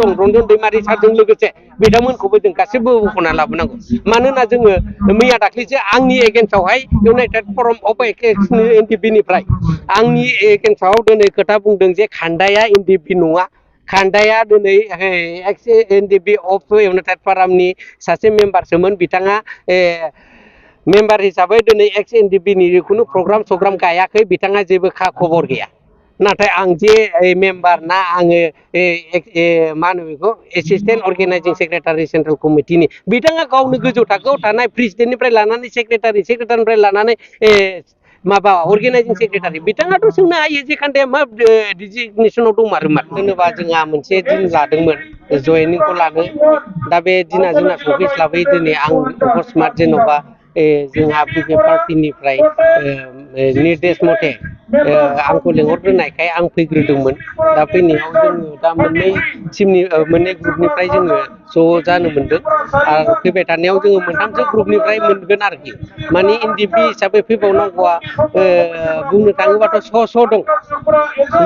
दं रन्जन दैमारि सारजों लोगोसे बिथांमोनखौबो जों गासिबो बख'ना लाबोनांगौ मानोना जोङो मैया दाख्लैसो आंनि एगेन्स्टआवहाय इउनाइटेड फराम अफ एनडिपि निफ्राय आंनि एगेन्स्टआव दिनै खोथा बुंदों जे खान्दाया एनडिपि नङा खान्दाया दिनै एक्स एनडिपि अफ इउनाइटेड फरामनि सासे मेम्बारसोमोन बिथाङा मेम्बार हिसाबै दिनै एक्स एनडिपि नि खुनु प्रग्राम गायाखै बिथाङा जेबो खबर गैया नाथाय आं जे मेम्बार ना आङो मा होनो बेखौ एसिस्टेन्ट अर्गेनाइजिं सेक्रेटारि सेन्ट्रेल कमिटिनि बिथाङा गावनो गोजौ थाखोआव थानाय प्रेसिडेन्टनिफ्राय लानानै सेक्रेटारिनिफ्राय लानानै माबा अर्गेनाइजिं सेक्रेटारि बिथाङाथ' सोंनो हायो जे खान्दाया मा डिजिगनेसनाव दंमारो मा होनोबा जोंहा मोनसे दिन लादोंमोन जयनिंखौ लानो दा बे दिना जोंना सफैस्लाबै दिनै आं अकस्मात जेन'बा जोंहा बिजे पार्टिनिफ्राय निर्देश मथे आंखौ लेंहरग्रोनायखाय आं फैग्रोदोंमोन दा फैनायाव जोङो दा मोननै ग्रुपनिफ्राय जोङो ज' जानो मोनदों आरो फैबाय थानायाव जोङो मोनथामसो ग्रुपनिफ्राय मोनगोन आरोखि माने एनडिपि हिसाबै फैबावनांगौआ बुंनो थाङोबाथ' स' दं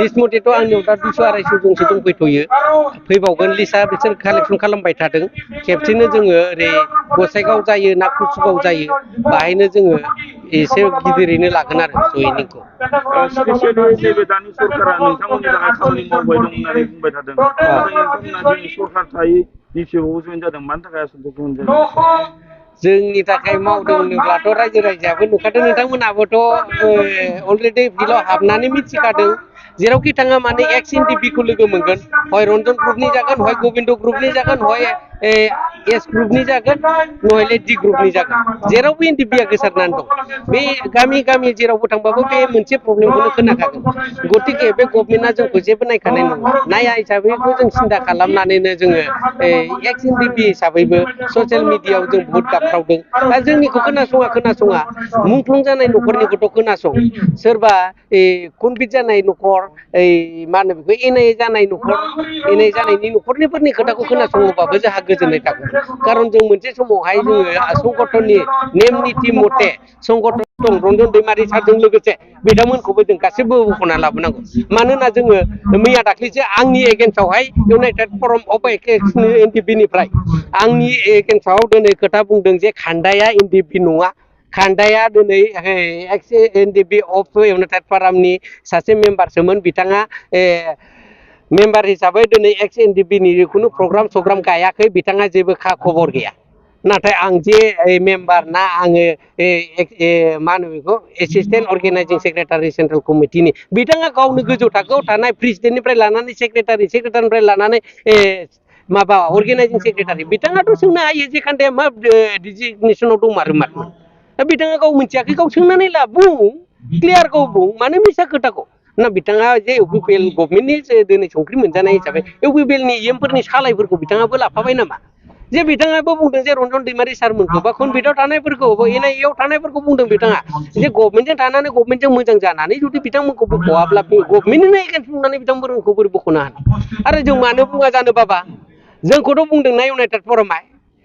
लिस्ट मथेथ' आंनियाव दा 200-250 जनसो दंफैथ'यो फैबावगोन लिस्टआ बिसोर कालेक्सन खालामबाय थादों खेबसेनो जोङो ओरै गसाइगाव जायो ना कुसुगाव जायो बाहायनो जोङो एसे गिदिरैनो लागोन आरो जयनिंखौ स्पेसियेलि नैबे दानि सरकारा नोंथांमोननि थाखाय खामानि मावबाय दं होननानै बुंबाय थादों नोंथांमोना जोंनि सरकार थायै डिसिआव जयेन जादों मानि थाखाय आसलथे जयेन जादों जोंनि थाखाय मावदों होनोब्लाथ' रायजो राजायाबो नुखादों नोंथांमोनाबोथ' अलरेडि फिल्डआव हाबनानै मिथिखादों जेरावखि थाङा माने एक्स एनडिपिखौ लोगो मोनगोन हय रन्जन ग्रुपनि जागोन हय गोबिन्द ग्रुपनि जागोन हय एस ग्रुपनि जागोन नहले डि ग्रुपनि जागोन जेरावबो एनडिपिआ गोसारनानै दं बे गामि जेरावबो थांबाबो बे मोनसे प्रब्लेमखौनो खोनाखागोन गतिके बे गभर्नमेन्टआ जोंखौ जेबो नायखानाय नङा नाया हिसाबैखौ जों सिन्था खालामनानैनो जोङो एक्स एनडिपि हिसाबैबो ससियेल मिडियाआव जों बुहुत गाबख्रावदों दा जोंनिखौ खोनासङा मुंख्लं जानाय न'खरनिखौथ' खोनासं सोरबा कनभिट जानाय न'खर मा होनो बेखौ एनआइए जानाय न'खर एनआइए जानायनि न'खरनिफोरनि खोथाखौ खोनासङोबाबो जोंहा गोजोननाय थागौमोन खारन जों मोनसे समावहाय जोङो संगठननि नेम निथि मथे संगठन दं रन्जन दैमारि सारजों लोगोसे बिथांमोनखौबो जों गासिबो बख'ना लाबोनांगौ मानोना जोङो मैया दाख्लैसो आंनि एगेन्स्टआवहाय इउनाइटेड फराम अफ एनडिपि निफ्राय आंनि एगेन्स्टआव दिनै खोथा बुंदों जे खान्दाया एनडिपि नङा खान्दाया दिनै एक्स एनडिपि अफ इउनाइटेड फरामनि सासे मेम्बारसोमोन बिथाङा मेम्बार हिसाबै दिनै एक्स एनडिपि नि खुनु प्रग्राम गायाखै बिथाङा जेबो खबर गैया नाथाय आं जे मेम्बार ना आङो मा होनो बेखौ एसिस्टेन्ट अर्गेनाइजिं सेक्रेटारि सेन्ट्रेल कमिटिनि बिथाङा गावनो गोजौ थाखोआव थानाय प्रेसिडेन्टनिफ्राय लानानै सेक्रेटारिनिफ्राय लानानै माबा अर्गेनाइजिं सेक्रेटारि बिथाङाथ' सोंनो हायो जे खान्दाया मा डिजिगनेसनाव दंमारो मा दा बिथाङा गाव मिथियाखै गाव सोंनानै ला बुं क्लियार गाव बुं मानो मिसा खोथाखौ ना बिथाङा जे इउपिपिएल गभर्नमेन्टनि दिनै संख्रि मोनजानाय हिसाबै इउपिपिएलनि इएमफोरनि सालायफोरखौ बिथाङाबो लाफाबाय नामा जे बिथाङाबो बुंदों जे रन्जन दैमारि सारमोनखौ बा कनभिटआव थानायफोरखौ एनआइएआव थानायफोरखौ बुंदों बिथाङा जे गभर्नमेन्टजों थानानै गभर्नमेन्टजों मोजां जानानै जुदि बिथांमोनखौ बख'वाब्ला गभर्नमेन्टनो एगेन्स्ट बुंनानै बिथांमोनखौ बोरै बख'नो हानो आरो जों मानो बुङा जानो बाबा जोंखौथ' बुंदोंना इउनाइटेड फरामा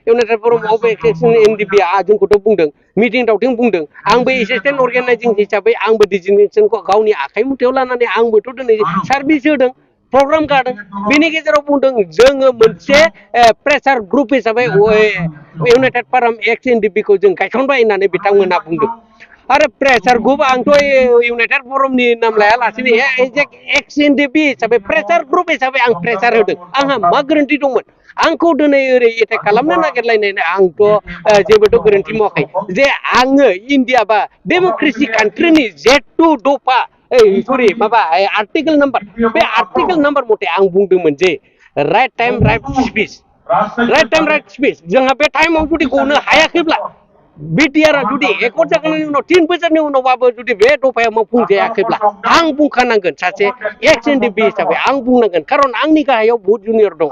इउनाइटेड फराम अफ एनडिपि जोंखौथ' बुंदों मिटिं दावथिं बुंदों आंबो एसिस्टेन्ट अर्गेनाइजिं हिसाबै आंबो डिजिगनेसनखौ गावनि आखाइ मुथायाव लानानै आंबोथ' दिनै सार्भिस होदों प्रग्राम गादों बेनि गेजेराव बुंदों जोङो मोनसे प्रेसार ग्रुप हिसाबै इउनाइटेड फराम एक्स एनडिपिखौ जों गायसनबाय होननानै बिथांमोना बुंदों आरो प्रेसार ग्रुप आंथ' इउनाइटेड फरामनि नाम लायालासिनो एक्स एनडिपि हिसाबै प्रेसार ग्रुप हिसाबै आं प्रेसार होदों आंहा मा गोरोन्थि दंमोन आंखौ दिनै ओरै एटेक खालामनो नागिरलायनाय आंथ' जेबोथ' गोरोन्थि मावाखै जे आङो इन्डिया बा डेम'क्रेसि कान्ट्रिनि Z2 दफा सरि माबा आर्टिकेल नाम्बार बे आर्टिकेल नाम्बार मथे आं बुंदोंमोन जे राइट टाइम राइट स्पिच जोंहा बे टाइमाव जुदि गनो हायाखैब्ला बिटिआरआ जुदि एकर्ड जाखांनायनि उनाव 3 बोसोरनि उनावबाबो जुदि बे दफाया मावफुंजायाखैब्ला आं बुंखानांगोन सासे एक्स एनडिपि हिसाबै आं बुंनांगोन खारन आंनि गाहायाव बहुत जुनियर दङ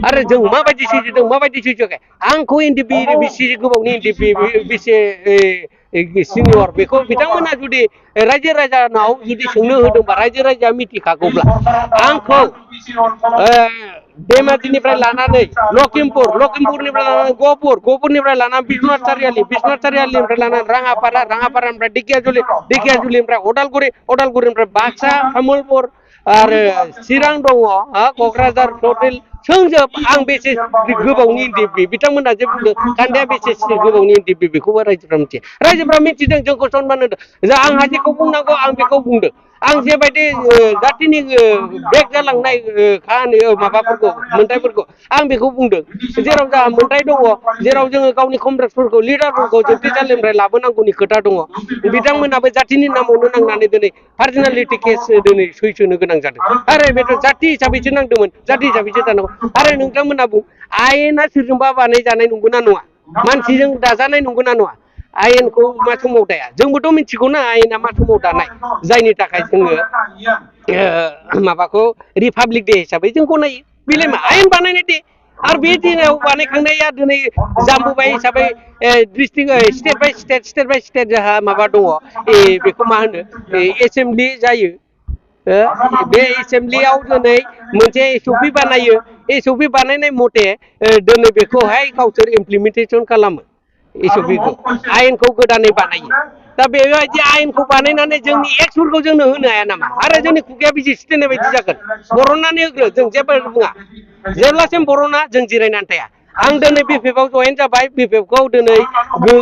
आरो जों माबायदि सैजोदों माबायदि सैजोआखै आंखौ एनडिपि बेसे गोबावनि एनडिपि बेसे सिनियर बेखौ बिथांमोना जुदि रायजो राजानाव जुदि सोंनो होदोंबा रायजो राजाया मिथिखागौब्ला आंखौ धेमाजिनिफ्राय लानानै लखिमपुरनिफ्राय लानानै गहपुरनिफ्राय लानानै बिश्वनाथ सारियालिनिफ्राय लानानै राङापारानिफ्राय ढेकियाजुलिनिफ्राय उदालगुरिनिफ्राय बाक्सा तामुलपुर आरो चिरां दङ क'क्राझार टटेल सोंजोब आं बेसे गोबावनि इन्टिपि बिथांमोना जे बुंदों खान्दाया बेसे गोबावनि इन्टिपि बेखौबो रायजोफ्रा मिथिदों जोंखौ सनमान होदों आंहा जेखौ बुंनांगौ आं बेखौ बुंदों आं जेबायदि जातिनि बेक जालांनाय माबाफोरखौ मोन्थाइफोरखौ आं बेखौ बुंदों जेराव जोंहा मोन्थाइ दङ जेराव जोङो गावनि कमरेडफोरखौ लिडारफोरखौ जोबथेसालिनिफ्राय लाबोनांगौनि खोथा दङ बिथांमोनाबो जातिनि नामावनो नांनानै दिनै पार्सनेलिटि केस दिनै सैसोनो गोनां जादों आरो बेथ' जाति हिसाबैसो नांदोंमोन जाति हिसाबैसो जानांगौ आरो नोंथांमोना बुं आयेना सोरजोंबा बानायजानाय नंगौना नङा मानसिजों दाजानाय नंगौना नङा आयेनखौ मा समाव दाया जोंबोथ' मिथिगौना आयेना मा समाव दानाय जायनि थाखाय जोङो माबाखौ रिपाब्लिक डे हिसाबै जों गनायो बेलाय मा आयेन बानायनाय दे आरो बे दिनाव बानायखांनाया दिनै जाम्बुबाय हिसाबै डिस्ट्रिक्ट स्टेट बाय स्टेट जोंहा माबा दङ बेखौ मा होनो एसेम्बलि जायो बे एसेम्बलियाव दिनै मोनसे एसअपि बानायो एसअपि बानायनाय मथे दिनै बेखौहाय गावसोर इमप्लिमेन्टेसन खालामो एसअपिखौ आयेनखौ गोदानै बानायो दा बेबायदि आयेनखौ बानायनानै जोंनि एक्सफोरखौ जोंनो होनो हाया नामा आरो जोंनि खुगाया बिजि सिथेनाय बायदि जागोन बरननानै होग्रो जों जेबो बुङा जेब्लासिम बरना जों जिरायनानै थाया आं दिनै बिपिएफआव जयेन जाबाय बिपिएफखौ दिनै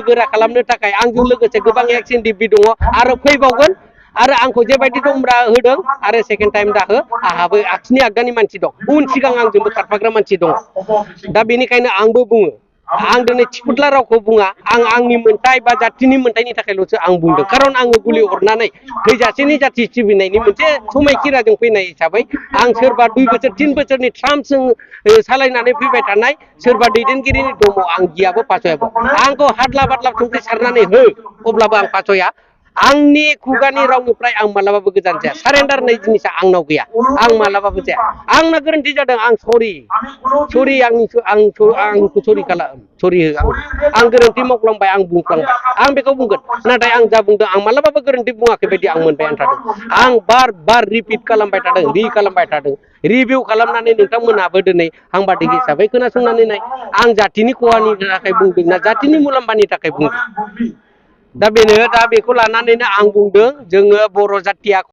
गोरा खालामनो थाखाय आंजों लोगोसे गोबां एक्स एनडिपि दङ आरो फैबावगोन आरो आंखौ जेबायदि दमब्रा होदों आरो सेकेन्ड टाइम दाहो आंहाबो आखिनि आगदानि मानसि दं उन सिगां आंजोंबो खारफाग्रा मानसि दङ दा बेनिखायनो आंबो बुङो आं दिनै थिफुदला रावखौ बुङा आं आंनि मोन्थाइ बा जातिनि मोन्थाइनि थाखायल'सो आं बुंदों खारन आङो गुलि अरनानै थैजासेनि जाथि सिबिनायनि मोनसे समायखिराजों फैनाय हिसाबै आं सोरबा 2 बोसोर 3 बोसोरनि ट्राम्पजों सालायनानै फैबाय थानाय सोरबा दैदेनगिरिनि दङ आं गियाबो फासयाबो आंखौ हादला बादला संख्रि सारनानै हो अब्लाबो आं फासया आंनि खुगानि रावनिफ्राय आं मालाबाबो गोजान जाया सारेन्डार होननाय जिनिसा आंनाव गैया आं मालाबाबो जाया आंना गोरोन्थि जादों आं सरि आंखौ सरि खालाम सरि हो आं गोरोन्थि मावफ्लांबाय आं बुंफ्लांबाय आं बेखौ बुंगोन नाथाय आं जा बुंदों आं मालाबाबो गोरोन्थि बुङाखै बायदि आं मोनबायानो थादों आं बार रिपिट खालामबाय थादों खालामबाय थादों रिभिउ खालामनानै नोंथांमोनहाबो दिनै हांबादिक हिसाबै खोनासंनानै नाय आं जातिनि खहानि थाखाय बुंदों ना जातिनि मुलाम्फानि थाखाय बुंदों दा बेनो दा बेखौ लानानैनो आं बुंदों जोङो बर' जातिया